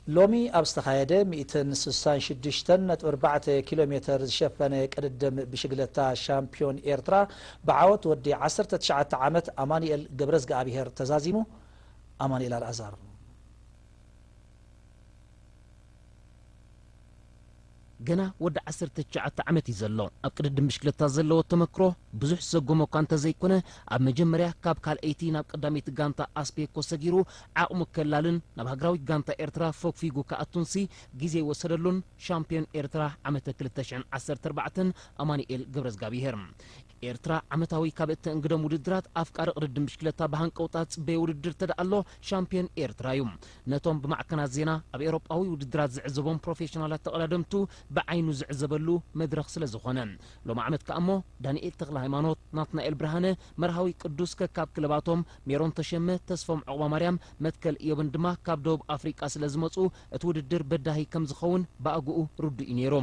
ሎሚ ኣብ ዝተኻየደ ሚእትን ስሳን ሽዱሽተን ነጥቢ ኣርባዕተ ኪሎ ሜተር ዝሸፈነ ቅድድም ብሽግለታ ሻምፒዮን ኤርትራ ብዓወት ወዲ ዓሰርተ ትሽዓተ ዓመት ኣማኑኤል ገብረዝግኣብሄር ተዛዚሙ። ኣማኑኤል ኣልኣዛር። ገና ወዲ ዓሰርተ ትሽዓተ ዓመት እዩ ዘሎ። ኣብ ቅድድም ብሽክለታ ዘለዎ ተመክሮ ብዙሕ ዝሰጎሞ እኳ እንተዘይኮነ፣ ኣብ መጀመርያ ካብ ካልኣይቲ ናብ ቀዳመይቲ ጋንታ ኣስፔኮ ሰጊሩ ዓቕሙ ከላልን ናብ ሃገራዊት ጋንታ ኤርትራ ፎግፊጉ ክኣቱንሲ ግዜ ወሰደሉን ሻምፒዮን ኤርትራ ዓመተ ክልተ ሽሕን ዓሰርተ ኣርባዕተን ኣማኑኤል ገብረዝጋብሄር። ኤርትራ ዓመታዊ ካብ እተእንግዶም ውድድራት ኣፍቃሪ ቅድድም ብሽክለታ ብሃንቀውታ ዝጽበዮ ውድድር ተደኣሎ ሻምፒዮን ኤርትራ እዩ። ነቶም ብማዕከናት ዜና ኣብ ኤውሮጳዊ ውድድራት ዝዕዘቦም ፕሮፌሽናላት ተቐዳደምቱ ብዓይኑ ዝዕዘበሉ መድረኽ ስለ ዝኾነ። ሎም ዓመት ከኣ እሞ ዳንኤል ተኽለ ሃይማኖት፣ ናትናኤል ብርሃነ፣ መርሃዊ ቅዱስ ከካብ ክለባቶም፣ ሜሮን ተሸመ፣ ተስፎም ዑቕባማርያም፣ መትከል እዮብን ድማ ካብ ደቡብ ኣፍሪቃ ስለ ዝመጹ እቲ ውድድር በዳሂ ከም ዝኸውን ብኣግኡ ርዱእ እዩ ነይሩ።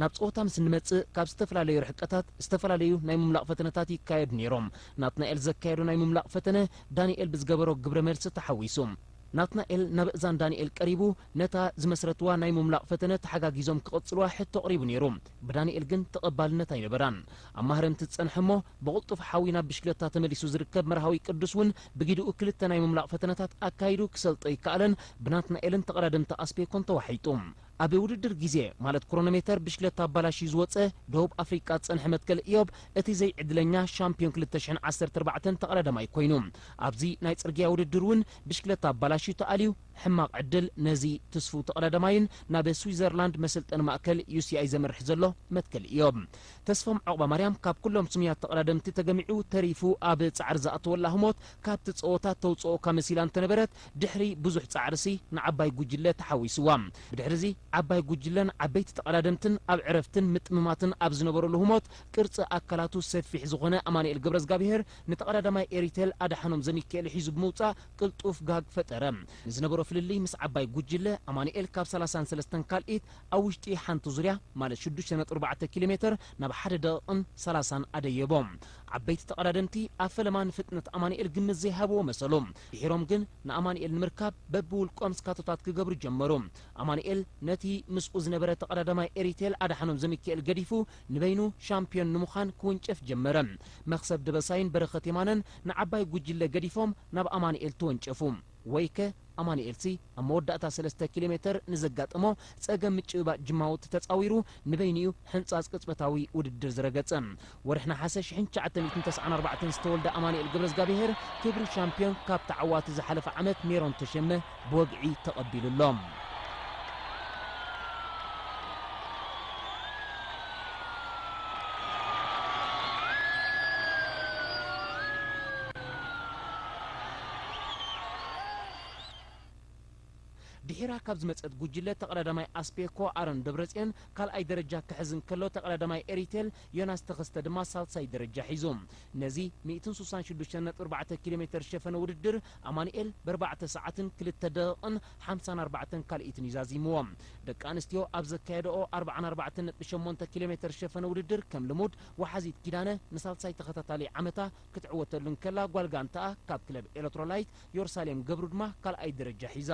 ናብ ጸወታ ምስ እንመጽእ ካብ ዝተፈላለዩ ርሕቀታት ዝተፈላለዩ ናይ ምምላቕ ፈተነታት ይካየዱ ነይሮም። ናትናኤል ዘካየዶ ናይ ምምላቕ ፈተነ ዳንኤል ብዝገበሮ ግብረ መልሲ ተሓዊሱ። ናትናኤል ናብ እዛን ዳንኤል ቀሪቡ ነታ ዝመስረትዋ ናይ ምምላቕ ፈተነ ተሓጋጊዞም ክቕጽልዋ ሕቶ ኣቕሪቡ ነይሩ። ብዳንኤል ግን ተቐባልነት ኣይነበራን። ኣብ ማህረምቲ ዝጸንሐ እሞ ብቕልጡፍ ሓዊ ናብ ብሽክለታ ተመሊሱ ዝርከብ መርሃዊ ቅዱስ እውን ብጊድኡ ክልተ ናይ ምምላቕ ፈተነታት ኣካይዱ ክሰልጦ ይከኣለን ብናትናኤልን ተቐዳደምቲ ኣስፔኮን ተዋሒጡ። ኣብ ውድድር ግዜ ማለት ክሮኖሜተር ብሽክለታ ኣባላሽዩ ዝወጸ ደቡብ ኣፍሪቃ ዝጸንሐ መትከል እዮብ እቲ ዘይዕድለኛ ሻምፒዮን ክልተ ሽሕን ዓሰርተ ኣርባዕተን ተቐዳዳማይ ኮይኑ። ኣብዚ ናይ ጽርግያ ውድድር እውን ብሽክለታ ኣባላሽዩ ተኣልዩ። ሕማቕ ዕድል ነዚ ትስፉው ተቐዳዳማይን ናብ ስዊዘርላንድ መሰልጠኒ ማእከል ዩ ሲ ኣይ ዘምርሕ ዘሎ መትከል እዮብ። ተስፎም ዑቕባማርያም ካብ ኩሎም ስሙያት ተቐዳደምቲ ተገሚዑ ተሪፉ ኣብ ጻዕሪ ዝኣተወላ ህሞት ካብቲ ጸወታ ተውጽኦካ መሲላ እንተነበረት፣ ድሕሪ ብዙሕ ጻዕርሲ ንዓባይ ጉጅለ ተሓዊስዋ። ብድሕሪዚ ዓባይ ጉጅለን ዓበይቲ ተቐዳደምትን ኣብ ዕረፍትን ምጥምማትን ኣብ ዝነበረሉ ህሞት፣ ቅርጺ ኣካላቱ ሰፊሕ ዝኾነ ኣማኑኤል ገብረዝጋብሄር ንተቐዳዳማይ ኤሪቴል ኣድሓኖም ዘሚካኤል ሒዙ ብምውጻእ ቅልጡፍ ጋግ ፈጠረ። ንዝነበሮ ፍልልይ ምስ ዓባይ ጉጅለ ኣማኑኤል ካብ ሰላሳን ሰለስተን ካልኢት ኣብ ውሽጢ ሓንቲ ዙርያ ማለት ሽዱሽተ ነጥቢ ኣርባዕተ ኪሎ ሜተር ናብ ሓደ ደቂቕን ሰላሳን ኣደየቦ። ዓበይቲ ተቐዳደምቲ ኣብ ፈለማ ንፍጥነት ኣማኑኤል ግምት ዘይሃብዎ መሰሉ። ድሒሮም ግን ንኣማኑኤል ንምርካብ በብውልቆም ስካቶታት ክገብሩ ጀመሩ። ኣማኑኤል ነቲ ምስኡ ዝነበረ ተቐዳዳማይ ኤሪቴል ኣድሓኖም ዘሚካኤል ገዲፉ ንበይኑ ሻምፒዮን ንምዃን ክውንጨፍ ጀመረ። መኽሰብ ደበሳይን በረኸት የማነን ንዓባይ ጉጅለ ገዲፎም ናብ ኣማኑኤል ተወንጨፉ። ወይከ ኣማኑኤልሲ ኣብ መወዳእታ ሰለስተ ኪሎ ሜተር ንዘጋጠሞ ጸገም ምጭብባጥ ጅማውቲ ተጻዊሩ ንበይኑ እዩ ሕንጻጽ ቅጽበታዊ ውድድር ዝረገጸ። ወርሒ ነሓሰ ሽሕን ትሽዓተ ሚእትን ተስዓን ኣርባዕተን ዝተወልደ ኣማኑኤል ገብረዝጋብሄር ክብሪ ሻምፒዮን ካብ ተዓዋቲ ዝሓለፈ ዓመት ሜሮን ተሸመ ብወግዒ ተቐቢሉ ኣሎ። ድሒራ ካብ ዝመጸት ጉጅለ ተቐዳዳማይ ኣስፔኮ ኣሮን ደብረጽዮን ካልኣይ ደረጃ ክሕዝ እንከሎ፣ ተቐዳዳማይ ኤሪቴል ዮናስ ተኸስተ ድማ ሳልሳይ ደረጃ ሒዙ። ነዚ ሚእትን ስሳን ሽዱሽተን ነጥቢ ኣርባዕተ ኪሎ ሜተር ዝሸፈነ ውድድር ኣማኑኤል ብኣርባዕተ ሰዓትን ክልተ ደቂቕን ሓምሳን ኣርባዕተን ካልኢትን እዩ ዛዚምዎ። ደቂ ኣንስትዮ ኣብ ዘካየደኦ ኣርባዓን ኣርባዕተን ነጥቢ ሸሞንተ ኪሎ ሜተር ዝሸፈነ ውድድር ከም ልሙድ ወሓዚት ኪዳነ ንሳልሳይ ተኸታታሊ ዓመታ ክትዕወተሉ እንከላ፣ ጓል ጋንታኣ ካብ ክለብ ኤለትሮላይት ዮርሳሌም ገብሩ ድማ ካልኣይ ደረጃ ሒዛ።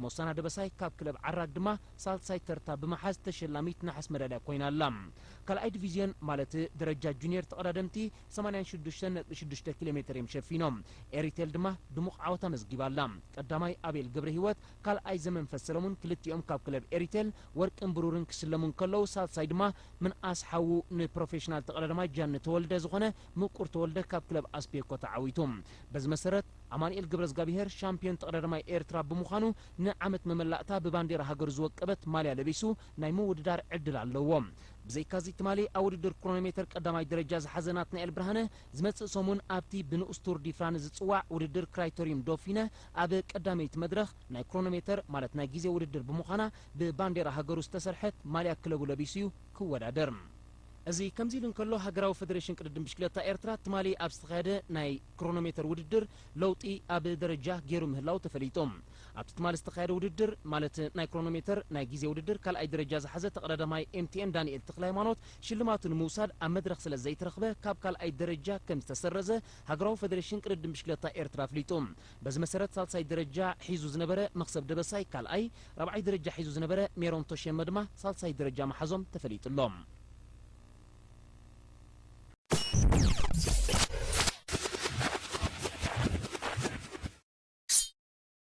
ሞሳና ደበሳይ ካብ ክለብ ዓራግ ድማ ሳልሳይ ተርታ ብምሓዝ ተሸላሚት ነሓስ መዳልያ ኮይና ኣላ። ካልኣይ ዲቪዝዮን ማለት ደረጃ ጁኒየር ተቐዳደምቲ ሰማንያን ሽዱሽተን ነጥቢ ሽዱሽተ ኪሎ ሜተር እዮም ሸፊኖም። ኤሪቴል ድማ ድሙቕ ዓወት ኣመዝጊባ ኣላ። ቀዳማይ ኣቤል ገብረ ህይወት፣ ካልኣይ ዘመንፈስ ሰለሙን ክልቲኦም ካብ ክለብ ኤሪቴል ወርቅን ብሩርን ክስለሙ እንከለዉ፣ ሳልሳይ ድማ ምንኣስ ሓዉ ንፕሮፌሽናል ተቐዳዳማይ ጃኒ ተወልደ ዝኾነ ምቁር ተወልደ ካብ ክለብ ኣስፔኮ ተዓዊቱ። በዚ መሰረት ኣማኑኤል ገብረዝጋብሄር ሻምፒዮን ተቐዳዳማይ ኤርትራ ብምዃኑ ንዓመት መመላእታ ብባንዴራ ሃገሩ ዝወቀበት ማልያ ለቢሱ ናይ ምውድዳር ዕድል ኣለዎ። ብዘይካዚ ትማሊ ኣብ ውድድር ክሮኖሜተር ቀዳማይ ደረጃ ዝሓዘ ናትናኤል ብርሃነ ዝመጽእ ሰሙን ኣብቲ ብንኡስ ቱር ዲ ፍራንስ ዝጽዋዕ ውድድር ክራይተሪዩም ዶፊነ ኣብ ቀዳመይቲ መድረኽ ናይ ክሮኖሜተር ማለት ናይ ግዜ ውድድር ብምዃና ብባንዴራ ሃገሩ ዝተሰርሐት ማልያ ክለቡ ለቢሱ እዩ ክወዳደር። እዚ ከምዚ ኢሉ እንከሎ፣ ሃገራዊ ፈደሬሽን ቅድድም ብሽክለታ ኤርትራ ትማሊ ኣብ ዝተኻየደ ናይ ክሮኖሜተር ውድድር ለውጢ ኣብ ደረጃ ገይሩ ምህላው ተፈሊጡ። ኣብቲ ትማሊ ዝተኻየደ ውድድር፣ ማለት ናይ ክሮኖሜተር ናይ ግዜ ውድድር፣ ካልኣይ ደረጃ ዝሓዘ ተቐዳዳማይ ኤምቲኤን ዳንኤል ተኽለሃይማኖት ሽልማቱ ንምውሳድ ኣብ መድረኽ ስለ ዘይተረኽበ፣ ካብ ካልኣይ ደረጃ ከም ዝተሰረዘ ሃገራዊ ፈደሬሽን ቅድድም ብሽክለታ ኤርትራ ኣፍሊጡ። በዚ መሰረት፣ ሳልሳይ ደረጃ ሒዙ ዝነበረ መኽሰብ ደበሳይ ካልኣይ፣ ራብዓይ ደረጃ ሒዙ ዝነበረ ሜሮን ቶሸመ ድማ ሳልሳይ ደረጃ ምሓዞም ተፈሊጡ ኣሎ።